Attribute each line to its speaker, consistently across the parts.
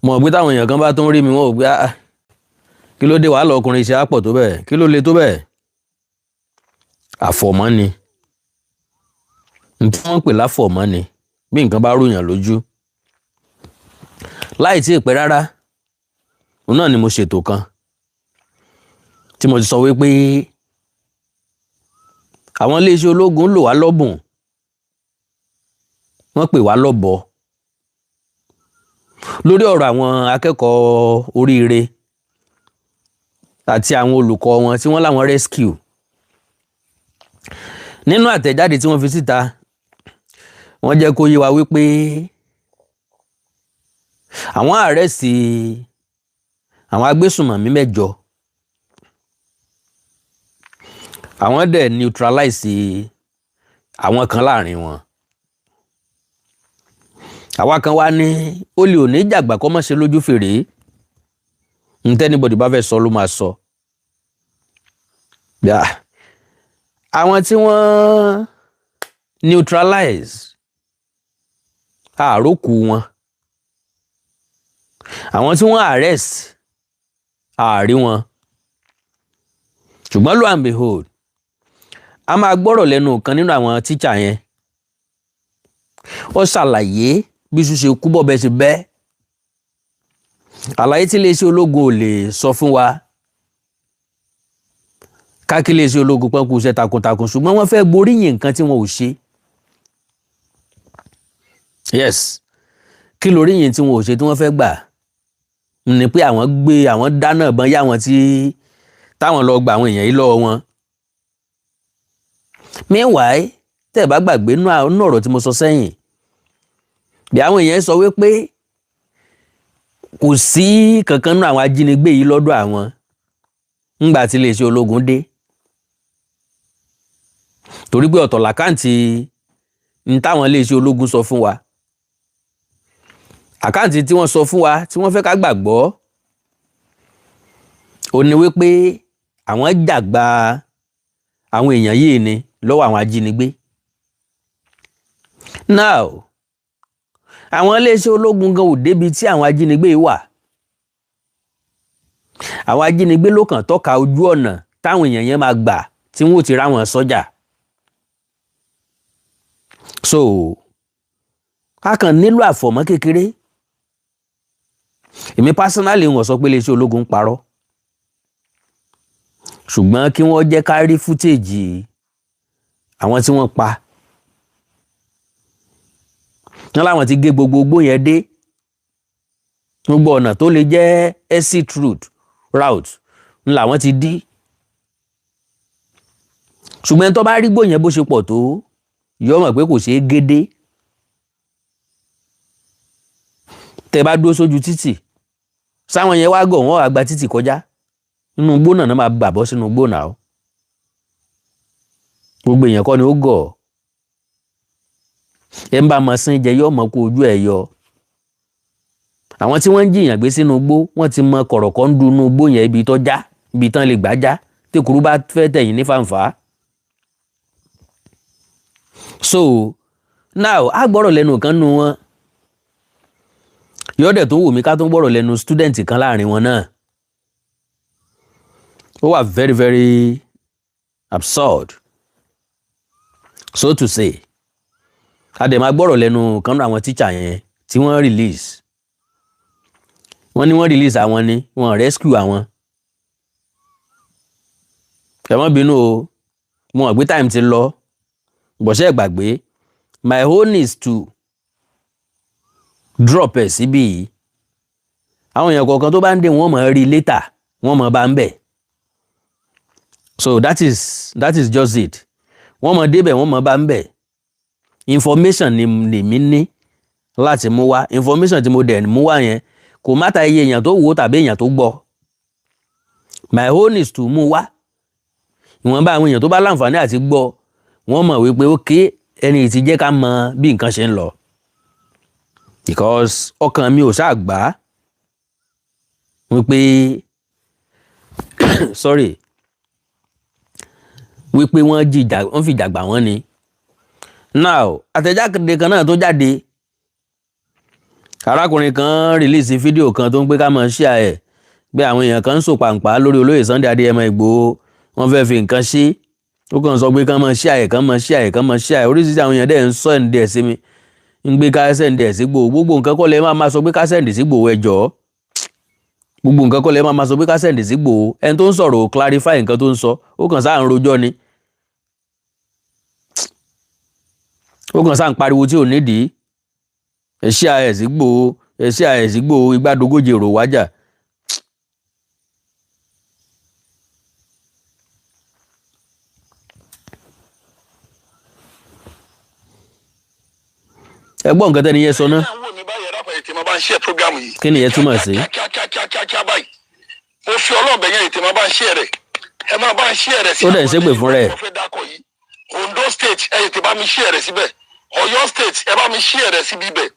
Speaker 1: Mọ̀ pé táwọn èèyàn kan bá tó ń rí mi, wọ́n ò gbé, "Ah, kí ló dé? Wàhálà ọkùnrin ṣe á pọ̀ tó bẹ́ẹ̀? Kí ló le tó bẹ́ẹ̀?" Àfọ̀mọ́ ni n tí wọ́n ń pè láfọ̀mọ́ ni bí nǹkan bá ròyàn lójú. Láì tí ì pẹ́ rárá, òun náà ni mo ṣètò kan tí mo ti sọ wípé àwọn iléeṣẹ́ ológun lò wá lọ́bùn, wọ́n pè wá lọ́bọ lórí ọ̀rọ̀ àwọn akẹ́kọ̀ọ́ oríire àti àwọn olùkọ́ wọn tí wọ́n láwọn rescue. Nínú àtẹ̀jáde tí wọ́n fi síta, wọ́n jẹ́ kó yé wa wípé àwọn arrest àwọn agbésùnmọ̀mí mẹ́jọ, àwọn dẹ̀ neutralize àwọn kan láàrin wọn. Àwa kan wá ní ó lè òní jàgbá kọ́ mọ́ ṣe lójú fèrè ntẹ́, anybody bá fẹ́ sọ ló máa sọ. Yeah. Àwọn tí wọ́n neutralize, àrókù wọn. Àwọn tí wọ́n arrest, àárí wọn. Ṣùgbọ́n lo and behold, a máa gbọ́rọ̀ lẹ́nu kan nínú àwọn tíṣà yẹn. Ó ṣàlàyé bí iṣu ṣe kú, bọ́bẹ ṣe bẹ́, àlàyé tí iléeṣẹ́ ológun ò lè sọ fún wa. Káàkiri iléeṣẹ́ ológun pọ́n kú iṣẹ́ takuntakun, ṣùgbọ́n wọ́n fẹ́ gboríyìn nǹkan tí wọn ò ṣe. Yes, kí lóríyìn tí wọn ò ṣe tí wọ́n fẹ́ gbà ní pé àwọn gbé àwọn dáná ìbọn yá wọn tí táwọn lọ gba àwọn èèyàn yìí lọ́wọ́ wọn. Meanwhile, tẹ́ ẹ̀ bá gbàgbé nínú ọ̀rọ̀ tí mo sọ sẹ́yìn, bí àwọn èèyàn sọ wípé kò sí kankan nínú àwọn ajínigbé yìí lọ́dọ̀ àwọn ńgbà tí iléeṣẹ́ ológun dé, torí pé ọ̀tọ̀ l'account ń táwọn iléeṣẹ́ ológun sọ fún wa, account tí wọ́n sọ fún wa tí wọ́n fẹ́ ká gbàgbọ́ ó ní wípé àwọn jàgbá àwọn èèyàn yìí ni lọ́wọ́ àwọn ajínigbé. Now, àwọn iléeṣẹ́ ológun gan ò débi tí àwọn ajínigbé wà. Àwọn ajínigbé ló kàn tọ́ka ojú ọ̀nà táwọn èèyàn yẹn máa gbà tí wọ́n ò ti ráwọn sọ́jà. So a kàn nílò àfọ̀mọ́ kékeré. Èmi personally, wọ́n sọ pé iléeṣẹ́ ológun ń parọ́, ṣùgbọ́n kí wọ́n jẹ́ ká rí footage àwọn tí wọ́n pa. Wọ́n láwọn ti gé gbogbo igbó yẹn dé, gbogbo ọ̀nà tó lè jẹ́ exit route ń làwọn ti dí, ṣùgbọ́n tó bá rí gbó yẹn bó ṣe pọ̀ tó, yóò mọ̀ pé kò ṣeé gédé. Tẹ́ bá dúró sójú títì, sáwọn yẹn wá gọ̀, wọ́n wá gba títì kọjá nínú igbó náà, náà máa gbà bọ́ sínú igbó náà. Gbogbo èèyàn kọ́ ni ó gọ̀. Ẹ ń bá mọ sín jẹ, yóò mọ kó ojú ẹ yọ. Àwọn tí wọ́n ń jìyàn gbé sínú igbó, wọ́n ti mọ kọ̀rọ̀kọ́ ń dunú igbó yẹn, ibi tó já, ibi tán lè gbà já tí kúrú bá fẹ́ tẹ̀yìn ní fàǹfà. So now, a gbọ́rọ̀ lẹ́nu kan nu wọn, yọ́dẹ̀ tó wù mí ká tó gbọ́rọ̀ lẹ́nu student kan láàrin wọn náà. Ó wà very very absurd, so to say. A dẹ̀ máa gbọ́rọ̀ lẹ́nu kan nínú àwọn teacher yẹn tí wọ́n release. Wọ́n ní wọ́n release àwọn ni, wọ́n rescue àwọn. Ẹ má bínú o, mo mọ̀ pé time ti lọ bọ̀ṣẹ́ gbàgbé. My own is to drop ẹ̀ síbí yìí. Àwọn èèyàn kọ̀ọ̀kan tó bá ń dé, wọ́n mọ̀ rí later, wọ́n mọ̀ bá ń bẹ̀. So that is just it. Wọ́n mọ̀ débẹ̀, wọ́n mọ̀ bá ń bẹ̀. Information ni lèmi ní láti mú wá. Information tí mo dẹ̀ mú wá yẹn, kò má ta iye èèyàn tó wò ó tàbí èèyàn tó gbọ́. My own is to mú wá. Ìwọ̀nba àwọn èèyàn tó bá láǹfààní àti gbọ́, wọ́n mọ̀ wípé ok, ẹni tí jẹ́ ká mọ bí nǹkan ṣe ń lọ, because ọkàn mi ò ṣáà gbà á wípé, sorry, wípé wọ́n jìjà, wọ́n fìjà gbà wọ́n ni. Now, àtẹ̀jáde kan náà tó jáde Arákùnrin kan release fídíò kan tó ń pé ká máa share ẹ̀, pé àwọn èèyàn kan ń sò pàǹpá lórí olóyè Sunday Adéyẹmọ Ìgbòho, wọ́n fẹ́ fi nǹkan ṣe. Ó kàn sọ pé kán máa share ẹ̀, kán máa share ẹ̀, kán máa share ẹ̀. Oríṣiríṣi àwọn èèyàn dẹ̀ ń send ẹ̀ sí mi, ń gbé ká send ẹ̀ sí Ìgbòho. Gbogbo nǹkan kọ́ lẹ máa sọ pé ká send sí Ìgbòho. Ẹ jọ̀ọ́, gbogbo nǹkan kọ́ lẹ máa sọ pé ká send sí Ìgbòho. Ẹni tó ń sọ̀rọ̀ ò clarify nǹkan tó ń sọ, ó kàn sáà ń rojọ́ ni, ó kàn sáà ń pariwo tí ò nídìí. Ẹ share ẹ̀ sí Ìgbòho, ẹ share ẹ̀ sí Ìgbòho. Igbádogójì èrò wájà. Ẹ gbọ́ nǹkan tẹ́ni yẹn sọ ná.
Speaker 2: Àwọn mi báyìí, ẹ̀rọ àpẹẹrẹ tí mo bá ń ṣe program yìí.
Speaker 1: Kí ni ìyẹn túmọ̀ sí?
Speaker 2: Kíákíákíákíá báyìí, mo fi ọlọ́ọ̀bẹ yẹn, ètè máa bá ń ṣe rẹ̀, ẹ máa bá ń ṣe rẹ̀ sí.
Speaker 1: Ó dẹ̀ ń ṣépè fún rẹ̀.
Speaker 2: Mo fẹ́ dákọ̀ yìí, Ondo State, ẹ ètè bá mi ṣe rẹ̀ síbẹ̀. Ọ̀yọ́ State, ẹ bá mi ṣe rẹ̀ síbi bẹ̀.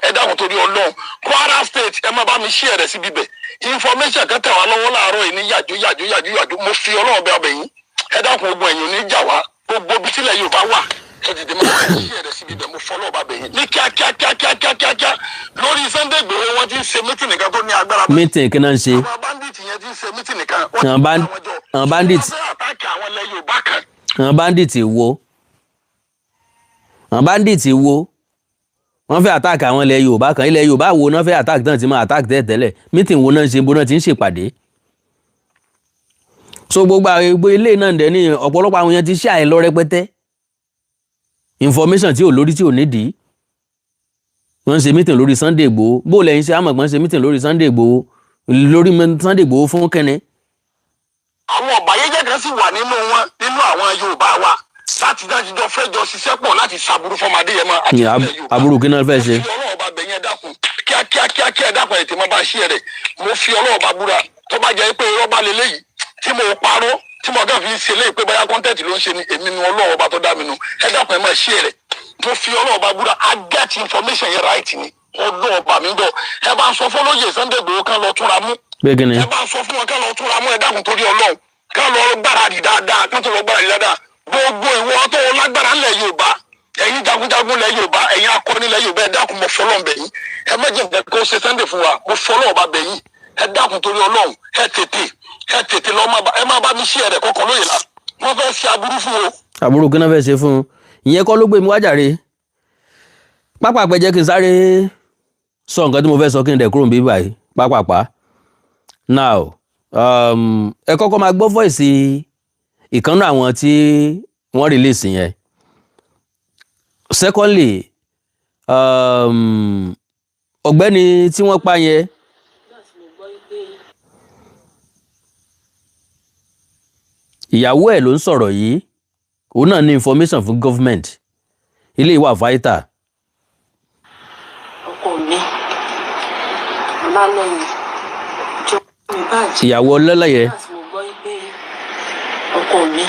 Speaker 2: Ẹ dákun, torí Ọlọ́run, Kwara State, ẹ máa bá mi ṣe rẹ̀ síbi bẹ̀. Information kan tẹ̀ wá lọ́wọ́ láàárọ̀ yìí ní yàjó yàjó yàjó yàjó. Mo fi Ọlọ́run bẹ ọbẹ̀ yín, ẹ dákun, ogun ẹ̀yìn ò ní jà wá. Gbogbo ibi tílẹ̀ Yorùbá wà, ẹ dìde, máa bá mi ṣe rẹ̀ síbi bẹ̀. Mo fọlọ́ ọba bẹ̀ yín ní kíákíákíákíákíá. Lórí Sunday Igboho, wọ́n ti ń ṣe meeting kan tó ní agbára.
Speaker 1: Meeting kí náà ń ṣe?
Speaker 2: Àwọn bandit yẹn ti ń ṣe meeting kan. Wọ́n ti kó àwọn jọ.
Speaker 1: Àwọn bandit.
Speaker 2: Wọ́n fẹ́ attack àwọn ilẹ̀ Yorùbá kan.
Speaker 1: Àwọn bandit wo? Àwọn bandit wo? Wọ́n fẹ́ attack àwọn ilẹ̀ Yorùbá kan? Ilẹ̀ Yorùbá wo náà fẹ́ attack tán ti máa attack tẹ́lẹ̀tẹ́lẹ̀? Meeting wo náà ń ṣe? Bó náà ti ń ṣèpàdé? So gbogbo àwọn gbogbo ilé náà dẹ̀ ní ọ̀pọ̀lọpọ̀ àwọn èèyàn ti ṣe àìlọ rẹpẹtẹ, information tí ò lórí, tí ò nídìí. Wọ́n ń ṣe meeting lórí Sunday Igboho. Bó lẹ́yìn ṣe àmọ̀ pé wọ́n ń ṣe meeting lórí Sunday Igboho, lórí Sunday Igboho fún kẹ́ni?
Speaker 2: Àwọn ọ̀bàyéjẹ́ kan sì wà nínú wọn, nínú àwọn Yorùbá wa, láti dájújọ fẹ́ jọ ṣiṣẹ́ pọ̀ láti ṣàbùrú fọmọdé yẹn mọ́ àti
Speaker 1: Ní
Speaker 2: ilẹ̀ Yorùbá.
Speaker 1: aburú kí náà fẹ́ ṣe?
Speaker 2: Mo fi Ọlọ́run bá bẹ̀ yẹn, dákun, kíákíákíá, ẹ dákun, ẹ̀ tí mo bá ṣí ẹ rẹ̀. Mo fi Ọlọ́run bá búra, tó bá jẹ́ pé irọ́ bá lélẹ́yìí tí mo parọ́, tí mo kàn fi ń ṣe léyìí pé bóyá content ló ń ṣe ni, èmi nu Ọlọ́run ọba tó dá mi nu. Ẹ dákun, ẹ máa ṣí ẹ rẹ̀. Mo fi Ọlọ́run bá búra, I get information yẹn right ni. Ọlọ́run ọba mi ń gbọ́. Ẹ bá ń sọ fọlọ́yè Sunday Igboho kan lọ túnra mú.
Speaker 1: Pé kí ni?
Speaker 2: Ẹ bá ń sọ fún wọn ká lọ túnra mú. Ẹ dákun, torí Ọlọ́run, ká lọ gbáradì dáadáa, ká tó lọ gbáradì dáadáa. Gbogbo ìwọ tó lágbára ńlẹ̀ Yorùbá, ẹ̀yin jagunjagun lẹ̀ Yorùbá, ẹ̀yin akọni lẹ̀ Yorùbá, ẹ dákun, mo fọlọ́run bẹ̀ yín, ẹ má jẹ́ nǹkan kó ṣe Sunday fún wa. Mo fọlọ́run bá bẹ̀ yín, ẹ dákun, torí Ọlọ́run, ẹ tètè, ẹ tètè lọ ẹ má bá mi ṣí ẹ̀rẹ̀ kọkàn lóye la. Wọ́n fẹ́ ṣe aburú fún o.
Speaker 1: Àbúrò kí náà fẹ́ ṣe fún un? Ìyẹn kọ́ ló gbé mi wájàre. Pápá jẹ́ kí n sáré sọ nǹkan tí mo fẹ́ sọ, kí n dẹ̀ kúrò níbí báyìí pápápá. Now, ẹ kọ́kọ́ máa gbọ́ voice ìkànnì àwọn tí wọ́n release yẹn. Secondly, ọ̀gbẹ́ni tí wọ́n pa yẹn, ìyàwó ẹ̀ ló ń sọ̀rọ̀ yìí. Òun náà ní information fún government. Ilé ìwà vital.
Speaker 3: Ọkọ mi Ọlálẹyìn jọ mi bàjẹ́.
Speaker 1: Ìyàwó ọlọ́lẹ́yẹ.
Speaker 3: Nígbà tí mo gbọ́ pé ọkọ mi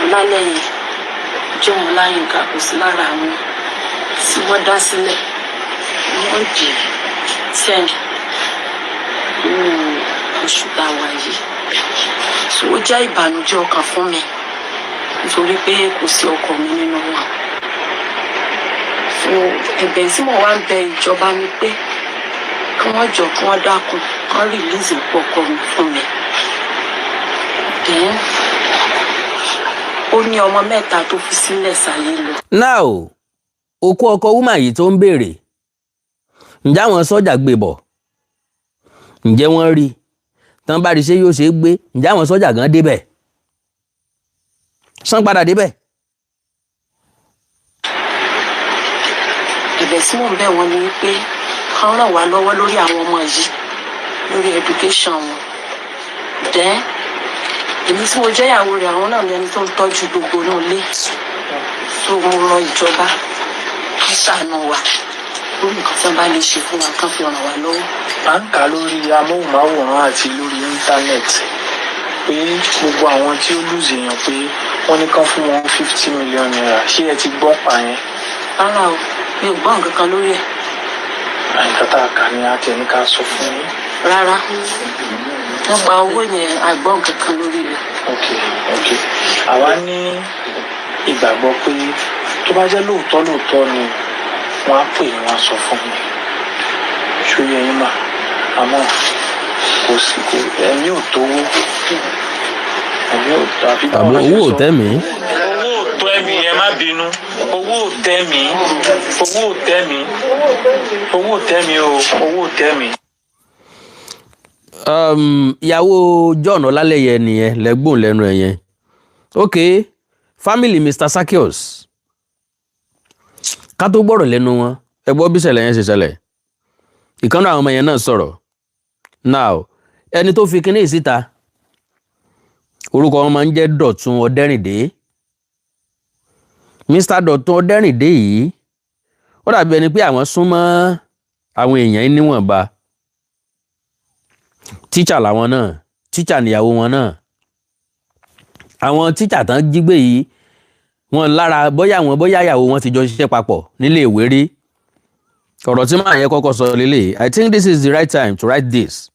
Speaker 3: Ọlálẹyìn John Ọláyínká kò sí lára àwọn tí wọ́n dá sílẹ̀ wọ́n di 10 nínú oṣù tá a wà yìí, so ó jẹ́ ìbànújẹ́ ọkàn fún mi nítorí pé kò sí ọkọ mi nínú wọn. So ẹ̀bẹ̀ tí mo wá ń bẹ ìjọba ni pé kí wọ́n jọ, kí wọ́n dákun, kí wọ́n release òkú ọkọ mi fún mi. Then ó ní ọmọ mẹ́ta tó fi sílẹ̀ sáyé lọ.
Speaker 1: Now, òkú ọkọ woman yìí tó ń béèrè, ǹjẹ́ àwọn sọ́jà gbé bọ̀? Ǹjẹ́ wọ́n rí tán bá rí? Ṣé yóò ṣe é gbé? Ǹjẹ́ àwọn sọ́jà gan débẹ̀ sán padà débẹ̀?
Speaker 3: Ẹ̀bẹ̀ tí mò ń bẹ̀ wọ́n ni wípé kán ràn wá lọ́wọ́ lórí àwọn ọmọ yìí, lórí education wọn. Then èmi tí mo jẹ́ ìyàwó rẹ̀, àwọn náà ní ẹni tó ń tọ́jú gbogbo náà lé. So mo rọ ìjọba kí ṣàánú wa lórí nǹkan tí wọ́n bá lè ṣe fún wa, kán fi ràn wá lọ́wọ́.
Speaker 4: À ń kà lórí amóhùnmáwòrán àti lórí íńtánẹ́ẹ̀tì pé gbogbo àwọn tí ó lose èèyàn, pé wọ́n ní kán fún wọn ₦50 million. Ṣé ẹ ti gbọ́ pa yẹn?
Speaker 3: Rárá o, mi ò gbọ́ nǹkan kan lórí ẹ̀.
Speaker 4: Nǹkan tá a kà ní àti ẹni ká sọ fún yín.
Speaker 3: Rárá, nípa owó yẹn, a gbọ́ nǹkan kan lórí rẹ̀.
Speaker 4: Ok, àwa ní ìgbàgbọ́ pé tó bá jẹ́ lóòótọ́ lóòótọ́ ni Wọ́n á pè mí, wọ́n á sọ fún mi. Ṣó yẹ yín mà? Àmọ́ kò sí, kò ẹ̀mí ò tówó, ẹ̀mí ò tàbí
Speaker 1: Tàbí
Speaker 4: báwo la ṣe
Speaker 1: owó ò
Speaker 4: sọ?
Speaker 1: tẹ́ mi.
Speaker 4: Owó ò tó ẹ̀mí, ẹ má bínú, owó ò tẹ́ mi, owó ò tẹ́ mi, owó ò tẹ́ mi o, owó ò tẹ́ mi.
Speaker 1: Ìyàwó John Ọlálẹyẹ nìyẹn lẹ́gbọ̀n lẹ́nu ẹ̀ yẹn. Ok, family Mr Zaccheaus, ká tó gbọ́rọ̀ lẹ́nu wọn, ẹ gbọ́ bí ìṣẹ̀lẹ̀ yẹn ṣe ṣẹlẹ̀. Ìkànnì àwọn ọmọ yẹn náà sọ̀rọ̀. Now, ẹni tó fi kinní yìí síta, orúkọ wọn máa ń jẹ́ Dọ̀tun Ọ̀dẹ́rìndé. Mr Dọ̀tun Ọ̀dẹ́rìndé yìí, ó dàbí ẹni pé àwọn súnmọ́ àwọn èèyàn yìí níwọ̀nba. Tíṣà làwọn náà, tíṣà níyàwó wọn náà. Àwọn tíṣà tán jí gbé yìí, wọn lára bóyá àwọn bóyá ìyàwó wọn ti jọ ṣiṣẹ́ papọ̀ nílé ìwé rí. Ọ̀rọ̀ tí màá yẹn kọ́kọ́ sọ lélẹ̀: "I think this is the right time to write this.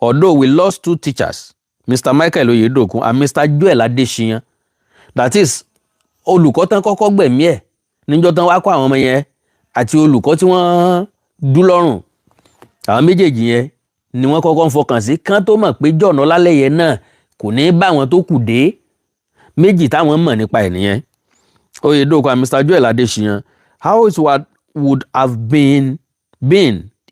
Speaker 1: Although we lost two teachers, Mr. Michael Oyedokun and Mr. Joel Adesina." That is, olùkọ́ tán kọ́kọ́ gbẹ̀mí ẹ̀ níjọ́ tán wá kó àwọn ọmọ yẹn àti olùkọ́ tí wọ́n dú lọ́rùn, àwọn méjèèjì yẹn ni wọ́n kọ́kọ́ ń fọkàn sí kán tó mọ̀ pé John Ọlálẹ́yẹ náà kò ní bá àwọn tó kù dé. Méjì táwọn mọ̀ nípa ẹ̀ nìyẹn, Oyedokun and Mr. Joel Adesina. How it would have been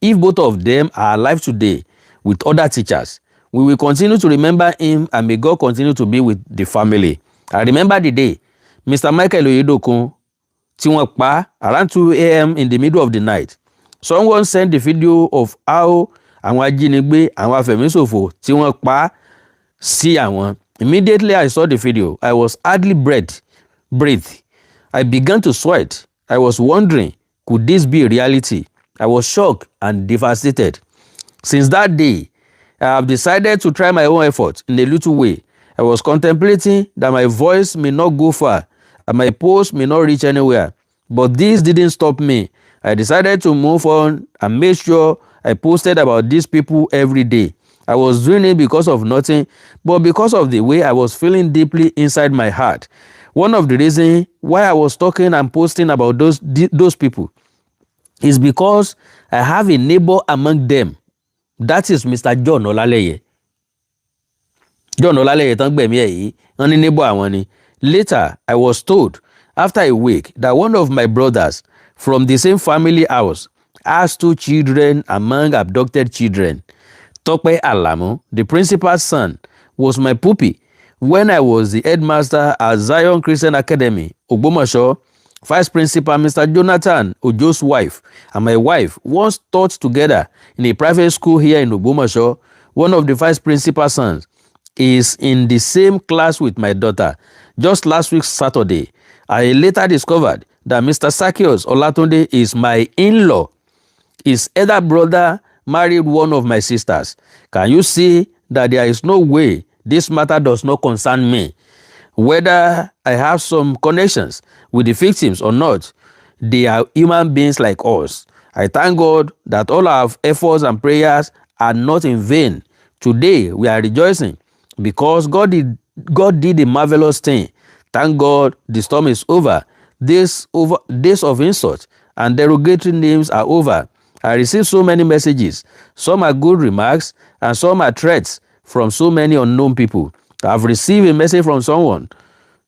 Speaker 1: if both of them are alive today with other teachers. We will continue to remember him and may God continue to be with the family. I remember the day Mr. Michael Oyedokun tí wọ́n pa around 2 a.m. in the middle of the night. Someone sent the video of how àwọn ajínigbé, àwọn afẹ̀míṣòfò tí wọ́n pa sí àwọn. Immediately I saw the video, I was hardly breathe. I began to sweat. I was wondering, could this be reality? I was shocked and devastated. Since that day, I have decided to try my own effort in a little way. I was contemplating that my voice may not go far and my post may not reach anywhere. But this didn't stop me. I decided to move on and make sure I posted about these people every day. I was doing it because of nothing, but because of the way I was feeling deeply inside my heart. One of the reasons why I was talking and posting about those people is because I have a neighbor among them. That is Mr. John Olaleye. John Olaleye tán gbẹ̀mí ẹ̀ yìí, wọ́n ní neighbor àwọn ni. Later, I was told after a week that one of my brothers from the same family house has two children among abducted children. Tope Alamu, the principal's son, was my pupil when I was the headmaster at Zion Christian Academy, Ogbomoso. Vice Principal Mr. Jonathan Ojo's wife and my wife once taught together in a private school here in Ogbomoso. One of the vice principal's sons is in the same class with my daughter. Just last week, Saturday, I later discovered that Mr. Zaccheaus Olatunde is my in-law. His elder brother married one of my sisters. Can you see that there is no way this matter does not concern me? Whether I have some connections with the victims or not, they are human beings like us. I thank God that all our efforts and prayers are not in vain. Today, we are rejoicing because God did a marvelous thing. Thank God the storm is over. This of insult and derogatory names are over. I received so many messages. Some are good remarks and some are threats from so many unknown people. I've received a message from someone.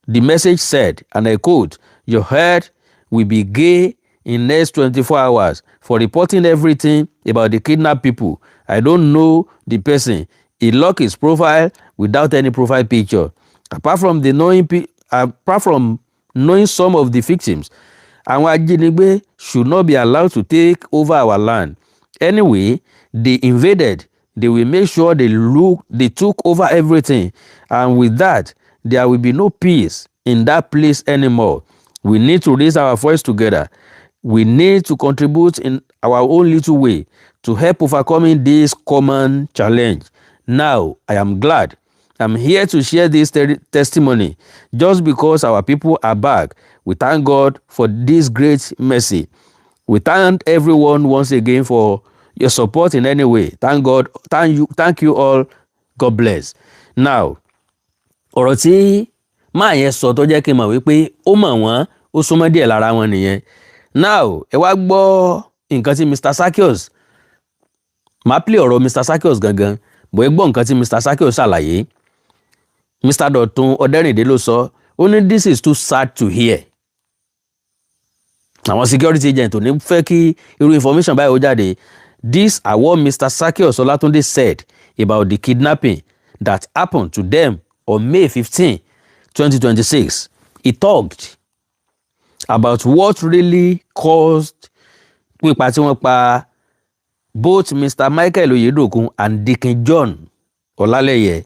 Speaker 1: The message said, and I quote, "Your head will be gay in next 24 hours for reporting everything about the kidnapped people." I don't know the person. He locked his profile without any profile picture. Apart from knowing some of the victims, àwọn ajínigbé should not be allowed to take over our land. Anyway, they invaded. They will make sure they took over everything, and with that, there will be no peace in that place anymore. We need to raise our voice together. We need to contribute in our own little way to help overcoming this common challenge. Now, I am glad I'm here to share this testimony just because our people are back. We thank God for this great mercy. We thank everyone once again for your support in any way. Thank God. Thank you. Thank you all. God bless. Now, ọ̀rọ̀ tí máa yẹn sọ tó jẹ́ kí n mọ̀ wípé ó mọ̀ wọ́n, ó súnmọ́ díẹ̀ lára wọn nìyẹn. Now, ẹ wá gbọ́ nǹkan tí Mr. Sakios, màá play ọ̀rọ̀ Mr. Sakios gangan bó. Ẹ gbọ́ nǹkan tí Mr. Sakios ṣàlàyé. Mr. Dọ̀tun Ọ̀dẹ́rìndé ló sọ. Ó ní, "This is too sad to hear." Àwọn security agent ò ní fẹ́ kí irú information báyìí ó jáde. These are what Mr. Sakios Olatunde said about the kidnapping that happened to them on May 15, 2026. He talked about what really caused pípa tí wọ́n pa both Mr. Michael Oyedokun and Deacon John Ọlálẹyẹ.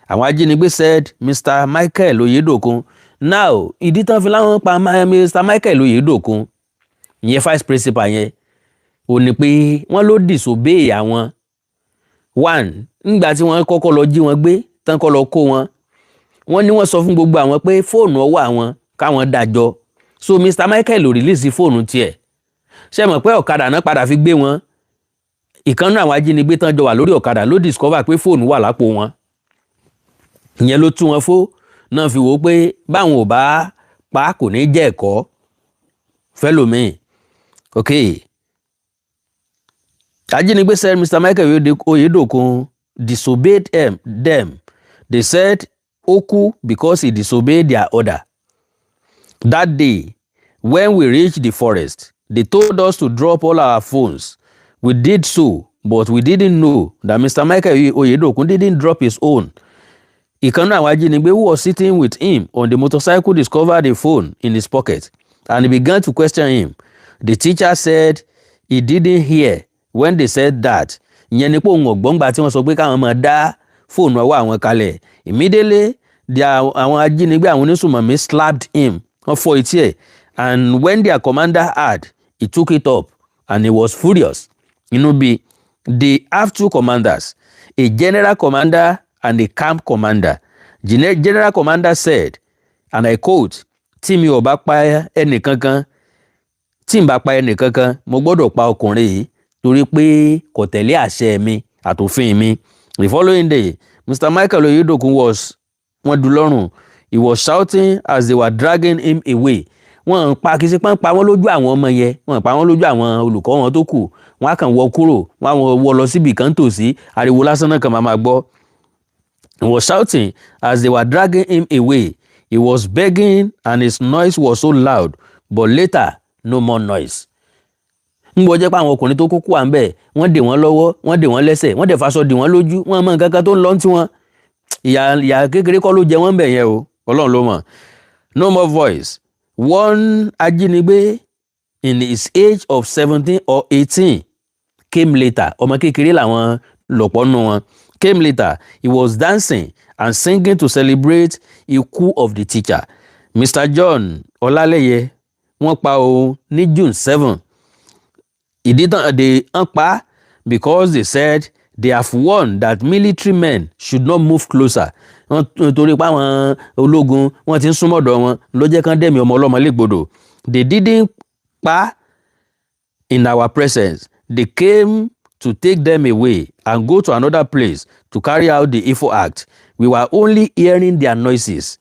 Speaker 1: Àwọn ajínigbé said Mr. Michael Oyedokun, now, ìdí tán fi láwọn pa Mr. Michael Oyedokun, ìyẹn vice principal yẹn, ò ní pé wọ́n ló disobey àwọn. One, ńgbà tí wọ́n kọ́kọ́ lọ jí wọn gbé tán, kọ́ lọ kó wọn, wọ́n ní wọ́n sọ fún gbogbo àwọn pé fóònù ọwọ́ àwọn káwọn dájọ́. So Mr. Michael ò release fóònù tiẹ̀. Ṣé mọ̀ pé ọ̀kadà náà padà fi gbé wọn? Ìkànnì àwọn ajínigbé tán jọ wà lórí ọ̀kadà ló discover pé fóònù wà lápò wọn. Ìyẹn ló tú wọn fó náà fi wò ó pé báwọn ò bá pa, kò ní jẹ́ ẹ̀kọ́ fẹ́lòmíì. Ok, ajínigbé said Mr. Michael Oyedokun disobeyed them. They said ó kú because he disobeyed their order. That day, when we reached the forest, they told us to drop all our phones. We did so, but we didn't know that Mr. Michael Oyedokun didn't drop his own. Ìkan nínú àwọn ajínigbé who was sitting with him on the motorcycle discovered a phone in his pocket and he began to question him. The teacher said he didn't hear when they said that. Ìyẹn ni pé òun ọ̀gbọ́ngbà tí wọ́n sọ pé káwọn máa dá fóònù ọwọ́ àwọn kalẹ̀. Immediately, àwọn ajínigbé, àwọn onísùmọ̀mí, slapped him. Wọ́n fọ́ etí ẹ̀, and when their commander heard, he took it up and he was furious. Inú bí. They have two commanders, a general commander and a camp commander. General commander said, and I quote, "Tí mi ò bá pa ẹnìkankan, tí n bá pa ẹnìkankan, mo gbọ́dọ̀ pa ọkùnrin yìí torí pé kò tẹ̀lé àṣẹ mi àtòfin mi." The following day, Mr. Michael Oyedokun was, wọ́n dú lọ́rùn. He was shouting as they were dragging him away. Wọ́n ń pa, kì í ṣe pọ́n pa wọ́n lójú àwọn ọmọ yẹn, wọ́n pa wọ́n lójú àwọn olùkọ́ wọn tó kù. Wọ́n á kàn wọ́ kúrò, wọ́n á wọ́ lọ síbì kan tòsí. Ariwo lásán náà kàn máa gbọ́. He was shouting as they were dragging him away. He was begging and his noise was so loud, but later, no more noise. Ń gbọ́ jẹ́ pé àwọn ọkùnrin tó kúkú wà ń bẹ̀, wọ́n dè wọ́n lọ́wọ́, wọ́n dè wọ́n lẹ́sẹ̀, wọ́n dẹ̀ faṣọ dè wọ́n lójú. Wọ́n mọ nǹkan kan tó ń lọ tí wọ́n. Ìyà ìyà kékeré kọ́ ló jẹ wọ́n bẹ̀ yẹn o. Ọlọ́run ló mọ̀. No more voice. One ajínigbé in his age of 17 or 18 came later. Ọmọ kékeré làwọn lọ̀pọ̀ nù wọn. Came later. He was dancing and singing to celebrate ikú of the teacher. Mr. John Ọlálẹ́yẹ, wọ́n pa òun ní June 7. Ìdí tán they ń pa, because they said they have warned that military men should not move closer. Wọ́n torí pé àwọn ológun wọ́n ti ń súnmọ́dọ̀ wọn ló jẹ́ kán dẹ̀mí ọmọ ọlọ́mọ légbodò. They didn't pa in our presence. They came to take them away and go to another place to carry out the evil act. We were only hearing their noises.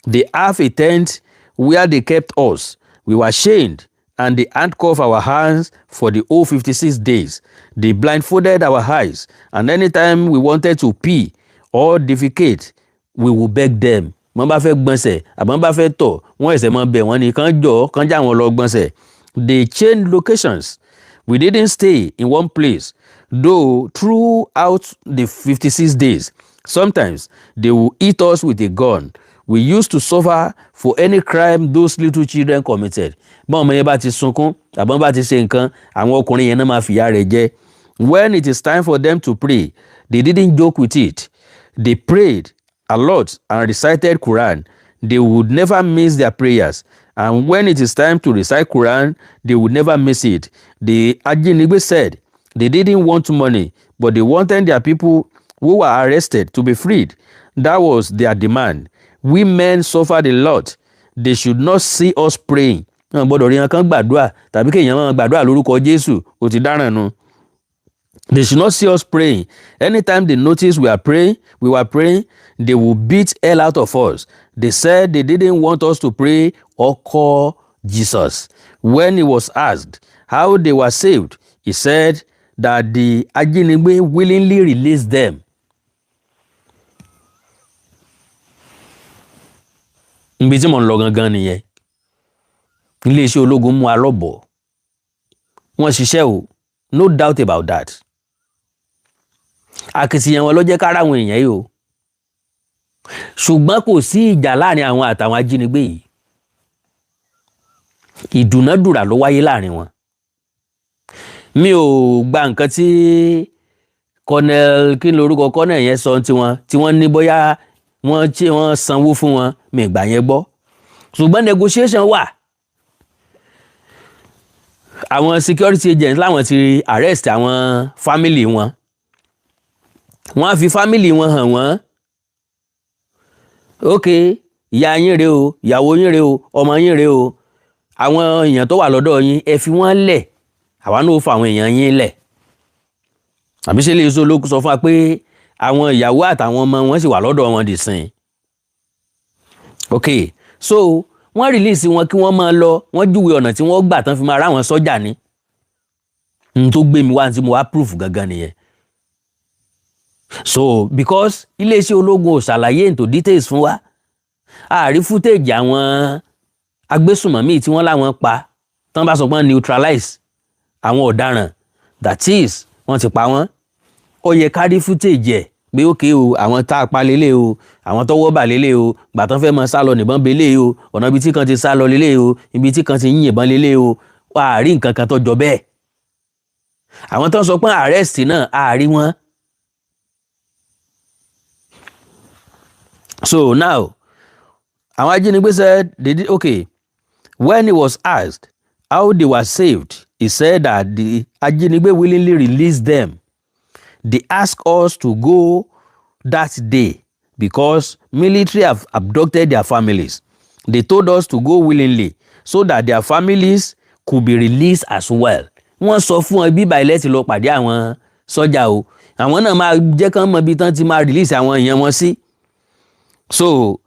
Speaker 1: They have a tent where they kept us. We were chained and they handcuffed our hands for the whole 56 days. They blindfolded our eyes, and anytime we wanted to pee or defecate, we would beg them. Wọ́n bá fẹ́ gbọ̀nsẹ̀ àbọ̀n bá fẹ́ tọ̀, wọ́n ẹ̀sẹ̀ mọ́ bẹ̀ wọ́n ní kán jọ kán já wọn lọ gbọ̀nsẹ̀. They changed locations. We didn't stay in one place, though, throughout the 56 days. Sometimes they will hit us with a gun. We used to suffer for any crime those little children committed. Bọ́n ọmọ yẹn bá ti sunkún àbọ̀n bá ti ṣe nǹkan, àwọn ọkùnrin yẹn náà máa fìyà rẹ̀ jẹ. When it is time for them to pray, they didn't joke with it. They prayed a lot and recited Quran. They would never miss their prayers. And when it is time to recite Quran, they would never miss it. The Ajínigbé said they didn't want money, but they wanted their people who were arrested to be freed. That was their demand. Women suffered a lot. They should not see us praying. Wọn gbọ́dọ̀ rí wọn kán gbàdúrà tàbí kéèyàn máa gbàdúrà lórúkọ Jésù, ó ti dáràn nu. They should not see us praying. Anytime they notice we are praying, we were praying, they will beat hell out of us. They said they didn't want us to pray or call Jesus. When he was asked how they were saved, he said that the Ajínigbé willingly released them. Ibi tí mò ń lọ gangan nìyẹn. Iléeṣẹ́ ológun mú alọ́bọ̀. Wọ́n ṣiṣẹ́ o, no doubt about that. Akitiyan wọn ló jẹ́ kára àwọn èèyàn yìí o. Ṣùgbọ́n kò sí ìjà láàrin àwọn àtàwọn ajínigbé yìí. Ìdúnàdùrà ló wáyé láàrin wọn. Mi ò gba nǹkan tí Colonel, kí ni orúkọ colonel yẹn, sọ tiwọn tí wọ́n ní bóyá wọ́n tí wọ́n sanwó fún wọn, mi gbà yẹn gbọ́. Ṣùgbọ́n negotiation wà. Àwọn security agents láwọn ti arrest àwọn family wọn. Wọ́n á fi family wọn hàn wọ́n. Ok, ìyá yín rèé o, ìyàwó yín rèé o, ọmọ yín rèé o, àwọn èèyàn tó wà lọ́dọ̀ yín, ẹ fi wọ́n lẹ̀, àwa náà ó fa àwọn èèyàn yín lẹ̀. Àbí ṣe lè sọ ló sọ fún wa pé àwọn ìyàwó àtàwọn ọmọ wọn sì wà lọ́dọ̀ wọn dì sìn? Ok, so wọ́n release wọn kí wọ́n máa lọ. Wọ́n júwe ọ̀nà tí wọ́n gbà tán fi máa ráwọn sọ́jà ní. N tó gbé mi wá tí mo wá proof gangan nìyẹn. So because iléeṣẹ́ ológun ò ṣàlàyé into details fún wa, àárí footage àwọn agbésùnmọ̀mí tí wọ́n láwọn pa. Tán bá sọ pé wọ́n neutralize àwọn ọ̀daràn, that is, wọ́n ti pa wọ́n, ó yẹ ká rí footage ẹ̀ pé ókè o, àwọn tá a pa lélẹ̀ o, àwọn tọ́wọ́ bà lélẹ̀ o, gbà tán fẹ́ mọ sá lọ nìbọn belẹ̀ o, ọ̀nà ibi tí kan ti sá lọ lélẹ̀ o, ibi tí kan ti ń yìnbọn lélẹ̀ o. Àárí nǹkan kan tó jọ bẹ́ẹ̀. Àwọn tó ń sọ pé arrest náà, àárí wọn. So now, àwọn ajínigbé said they did okay. When he was asked how they were saved, he said that the ajínigbé willingly released them. They asked us to go that day because military have abducted their families. They told us to go willingly so that their families could be released as well. Wọ́n sọ fún wọn bíbá ilẹ̀ ti lọ pàdé àwọn sọ́jà o, àwọn náà máa jẹ́ kán mọ ibi tán ti máa release àwọn èèyàn wọn sí. So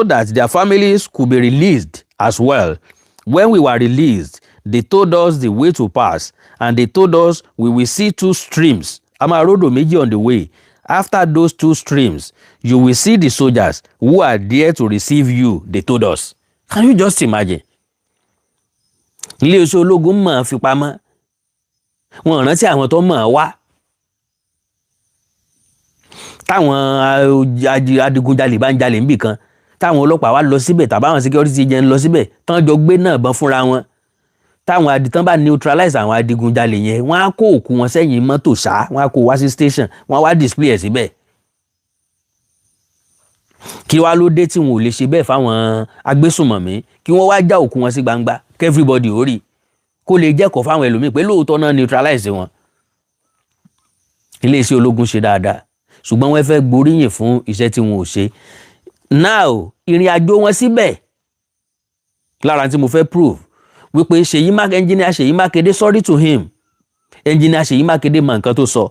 Speaker 1: that their families could be released as well. When we were released, they told us the way to pass and they told us we will see two streams. A máa ródò méjì on the way. After those two streams, you will see the soldiers who are there to receive you, they told us. Can you just imagine? Iléeṣẹ́ ológun mọ̀ fi pamọ́. Wọn rántí àwọn tó mọ̀ wá. Táwọn adigunjalè bá ń jalè níbì kan, táwọn ọlọ́pàá wá lọ síbẹ̀ tàbáwọn security agent lọ síbẹ̀, tán jọ gbé náà bọ́n fúnra wọn, táwọn aditán bá neutralize àwọn adigunjalè yẹn, wọ́n á kó òkú wọn sẹ́yìn mọ́tò ṣá, wọ́n á kó wá sí station, wọ́n á wá display ẹ̀ síbẹ̀. Kí wá ló dé tí wọn ò lè ṣe bẹ́ẹ̀ fáwọn agbésùnmọ̀mí, kí wọ́n wá já òkú wọn sí gbangba kí everybody ó rí, kó lè jẹ́kọ̀ọ́ fáwọn ẹlòmíì pé lóòótọ́ náà neutralize wọn? Iléeṣẹ́ ológun ṣe dáadáa, ṣùgbọ́n wọ́n fẹ́ gboríyìn fún iṣẹ́ tí wọn ò ṣe. Now, ìrìn àjò wọn síbẹ̀, lára tí mo fẹ́ prove wípé Ṣèyí Mákindé, engineer Ṣèyí Mákindé, sorry to him, engineer Ṣèyí Mákindé mọ nǹkan tó sọ,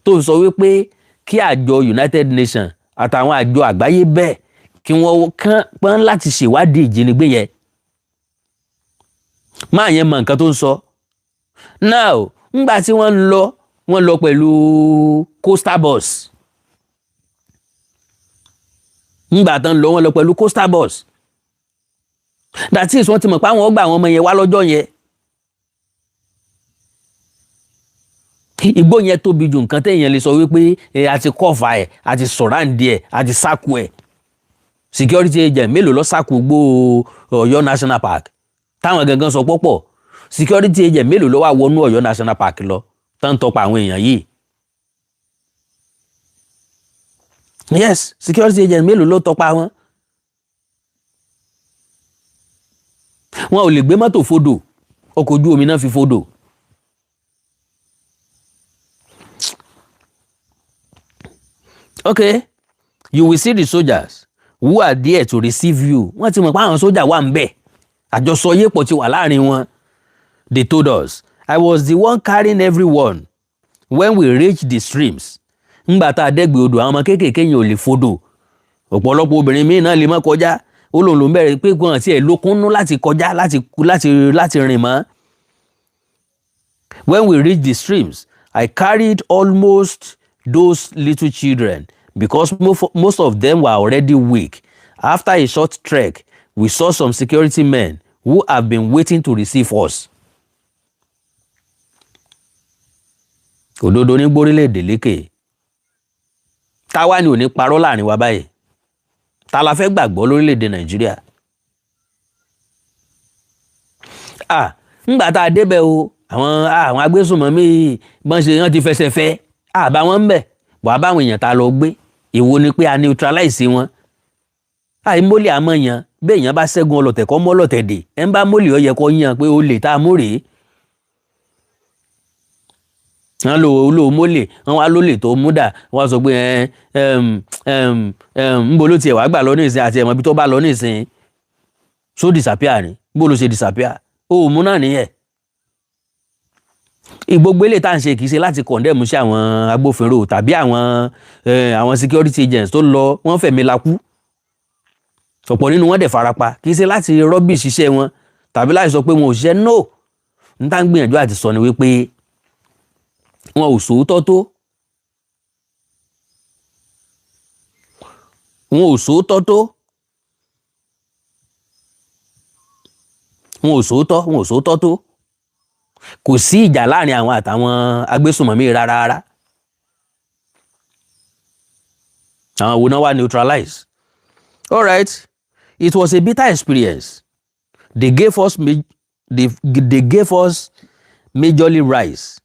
Speaker 1: tó sọ wípé kí àjọ United Nations àtàwọn àjọ àgbáyé bẹ́ẹ̀ kí wọ́n kán pọ́n láti ṣèwádìí ìjínigbé yẹn. Máa yẹn mọ nǹkan tó ń sọ. Now, ńgbà tí wọ́n ń lọ, wọ́n lọ pẹ̀lú coaster bus. Ńgbà tán lọ, wọ́n lọ pẹ̀lú coaster bus. That is, wọ́n ti mọ̀ pé àwọn ọgbà àwọn ọmọ yẹn wá lọ́jọ́ yẹn. Igbó yẹn tóbi ju nǹkan téèyàn lè sọ wípé ẹ àti cover ẹ, àti surround ẹ, àti sáku ẹ. Security agent mélòó lọ sáku gbó Ọ̀yọ́ National Park táwọn gangan sọ pọpọ? Security agent mélòó ló wà wọnú Ọ̀yọ́ National Park lọ tán tọpa àwọn èèyàn yìí? Yes, security agent mélòó ló tọpa wọn? Wọn ò lè gbé mọ́tò fodò, ọkọ̀ ojú omi náà fi fodò. Okay, you will see the soldiers who are there to receive you. Wọ́n ti mọ̀ pé àwọn sójà wà ń bẹ̀, àjọsọyépọ̀ ti wà láàrin wọn. They told us. I was the one carrying everyone when we reached the streams. Ńgbà tá a dẹ́gbẹ̀ẹ́ odò, àwọn ọmọ kéékèèké yẹn ò lè fodò, ọ̀pọ̀lọpọ̀ obìnrin míì náà lè má kọjá. Ó lóun ló ń bẹ̀rẹ̀ pé gbọ́n àti ẹ̀ lókun nú láti kọjá, láti rìn mọ́. When we reached the streams, I carried almost those little children because most of them were already weak. After a short trek, we saw some security men who have been waiting to receive us. Òdodo ní gbórílẹ̀-èdè lékè. Táwa ni ò ní parọ́ láàrin wa báyìí? Ta la fẹ́ gbàgbọ́ lórílẹ̀-èdè Nàìjíríà? Ah, ńgbà tá a débẹ̀ o, àwọn agbésùnmọ̀mí bọ́n ṣe wọ́n ti fẹsẹ̀ fẹ́ àbá wọn ń bẹ̀ wàá báwọn èèyàn tá a lọ gbé. Èwo ni pé a neutralize wọn? Àìmólè àmọ́ yan bẹ́ẹ̀, èèyàn bá ṣẹ́gun ọlọ̀tẹ̀ kọ́ mọ́ ọlọ̀tẹ̀ dè. Ẹ̀ ń bá mólè, ó yẹ kó yan pé ó lè tá a mú rèé. Wọ́n lò ó lò mólè, wọ́n wá lólè tó mú dà. Wọ́n sọ pé ẹ ń bo ló tiẹ̀ wá gbà lọ nísìnyí àti ẹ̀mọ́ ibi tó bá lọ nísìnyí. So disappear ni bó ló ṣe disappear? Ó mú náà nìyẹn. Gbogbo eléyìí tá à ń ṣe kì í ṣe láti condemn sí àwọn agbófinró tàbí àwọn security agents tó lọ. Wọ́n fẹ̀mí la kú, ọ̀pọ̀ nínú wọn dẹ̀ farapa. Kì í ṣe láti rubbish iṣẹ́ wọn tàbí láti sọ pé wọn ò ṣiṣẹ́. No, n tá ń gbìyànjú àti sọ ni wípé wọn ò sòótọ́ tó, wọn ò sòótọ́ tó, wọn ò sòótọ́, wọn ò sòótọ́ tó. Kò sí ìjà láàrin àwọn àtàwọn agbésùnmọ̀mí rárá rárá. Àwọn wo náà wá neutralize? All right, it was a bitter experience. They gave us majorly rice,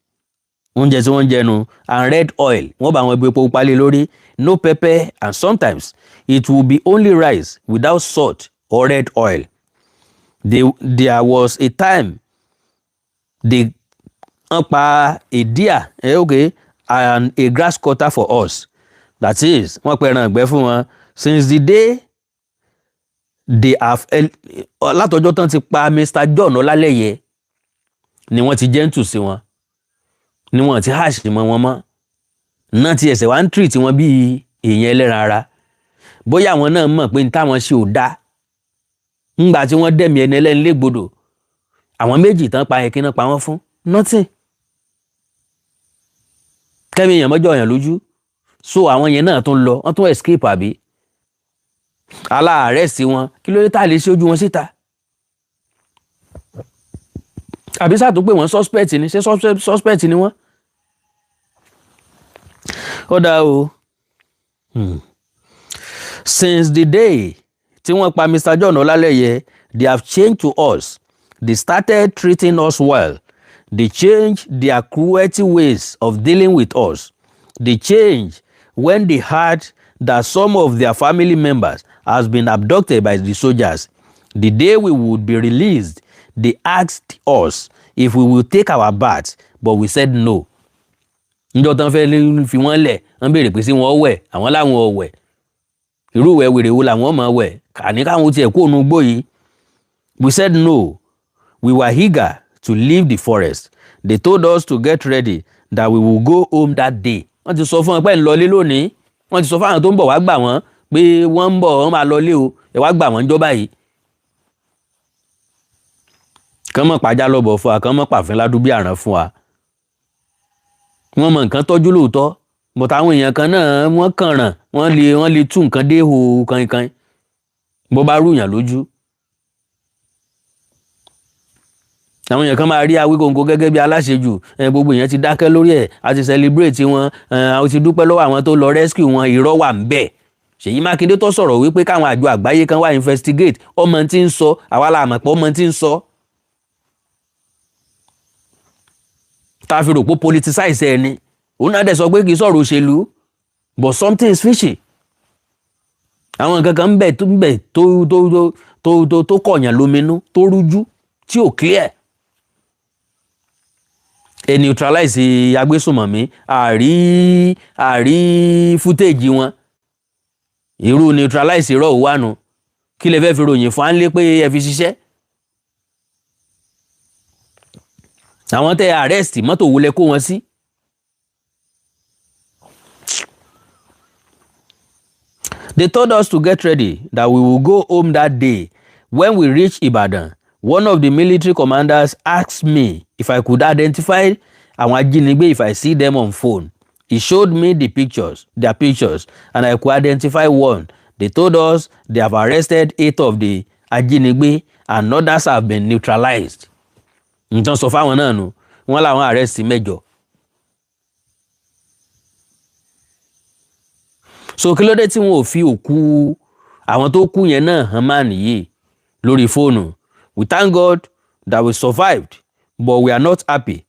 Speaker 1: oúnjẹ tí wọ́n ń jẹnu, and red oil. Wọ́n bá wọn gbé epo palẹ̀ lórí, no pepper, and sometimes it will be only rice without salt or red oil. There was a time they wọ́n pa a deer, okay, and a grass cutter for us. That is, wọ́n pa ẹran ìgbẹ́ fún wọn. Since the day they have, látọjọ́ tán ti pa Mr. John Ọlálẹ́yẹ ni wọ́n ti gentle sí wọn, ni wọ́n ti hash mọ́ wọn mọ́ náà, ti ẹsẹ̀ wá ń treat wọn bíi èèyàn ẹlẹ́ran ara. Bóyá àwọn náà mọ̀ pé ní táwọn ṣe ò dáa ńgbà tí wọ́n dẹ̀mí ẹni ẹlẹ́ni légbodò. Àwọn méjì tán pa yẹn, kí náà pa wọ́n fún? Nothing. Kẹ́mi èèyàn mọ́jọ́ èèyàn lójú. So àwọn yẹn náà tún lọ, wọ́n tún escape àbí aláàárẹ̀ sí wọn. Kí ló dé tá a lè ṣe ojú wọn síta? Àbí sáà tó pé wọ́n suspect ni? Ṣé suspect ni wọ́n? Ó dáa o. Since the day tí wọ́n pa Mr. John Ọlálẹ́yẹ, they have changed to us. They started treating us well. They changed their cruelty ways of dealing with us. They changed when they heard that some of their family members has been abducted by the soldiers. The day we would be released, they asked us if we will take our bath, but we said no. Níjọ́ tán fẹ́ fi wọ́n lẹ̀, wọ́n béèrè pé sí wọ́n wẹ̀, àwọn láwọn ò wẹ̀. Irú ìwẹ̀ wèrè wo làwọn máa wẹ̀? Àní káwọn tiẹ̀ kó ònú gbó yìí. We said no. We were eager to leave the forest. They told us to get ready, that we will go home that day. Wọ́n ti sọ fún wọn pé ń lọlé lónìí. Wọ́n ti sọ fún àwọn tó ń bọ̀ wá gbà wọ́n pé wọ́n ń bọ̀, wọ́n máa lọlé o, ẹ wá gbà wọ́n jọba yìí. Kàn mọ̀ pàjá lọ́bọ̀ fún wa, kàn mọ̀ pàfin ládùúgbò àràn fún wa. Wọ́n mọ nǹkan tọ́jú lóòótọ́, but àwọn èèyàn kan náà wọ́n kàn ràn, wọ́n lè tú nǹkan dé ihò kankan bó bá rúyàn lójú. Àwọn èèyàn kan máa rí Awíkonko gẹ́gẹ́ bí aláṣejù. Gbogbo èèyàn ti dákẹ́ lórí ẹ̀, a ti celebrate wọn, a ti dúpẹ́ lọ́wọ́ àwọn tó lọ rescue wọn. Irọ́ wà ń bẹ̀. Ṣèyí Mákindé tó sọ̀rọ̀ wípé káwọn àjọ àgbáyé kan wá investigate, ọmọ tí ń sọ, àwa la mọ̀ pé ọmọ tí ń sọ. Tá a fi rò pé politicize ẹni, òun náà dẹ̀ sọ pé kì í sọ̀rọ̀ òṣèlú, but something is fishy. Àwọn nǹkan kan ń bẹ tó ń bẹ tó tó tó tó tó kọ̀yàn lóminú, tó rújú, tí ò clear. Ẹ neutralize agbésùnmọ̀mí, àrí footage wọn. Irú neutralize irọ́ òwánu kí lè fẹ́ fi ròyìn fún à ń lé pé ẹ fi ṣiṣẹ́. Àwọn tẹ arrest, mọ́tò wo lẹ kó wọn sí? They told us to get ready, that we will go home that day. When we reached Ibadan, one of the military commanders asked me if I could identify àwọn ajínigbé if I see them on phone. He showed me the pictures, their pictures, and I could identify one. They told us they have arrested eight of the ajínigbé and others have been neutralized. Nǹkan sọ fáwọn náà nù, wọ́n làwọn arrest mẹ́jọ. So kí ló dé tí wọn ò fi òkú àwọn tó kú yẹn náà hàn máa nìyí lórí fóònù? We thank God that we survived, but we are not happy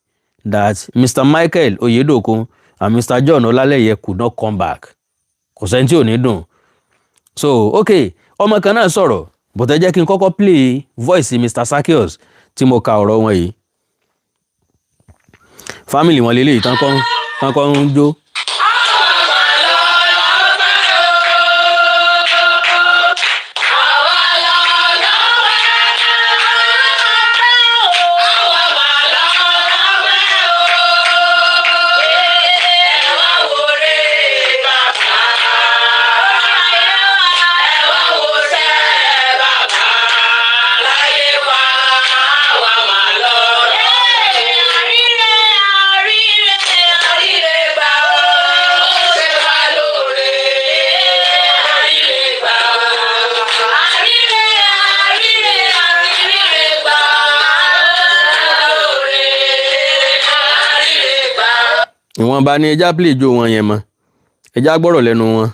Speaker 1: that Mr. Michael Oyedokun and Mr. John Olaleye could not come back. Kò sẹ́ni tí ò ní dùn. So okay, ọmọ kan náà sọ̀rọ̀, but ẹ jẹ́ kí n kọ́kọ́ play voice Mr. Zaccheaus tí mo ka ọ̀rọ̀ wọn yìí. Family wọn lélẹ́yìí tán kọ́ ń jó. Ìwọ̀nba ni ẹja play jó wọn yẹn mọ́, ẹja gbọ́rọ̀ lẹ́nu wọn.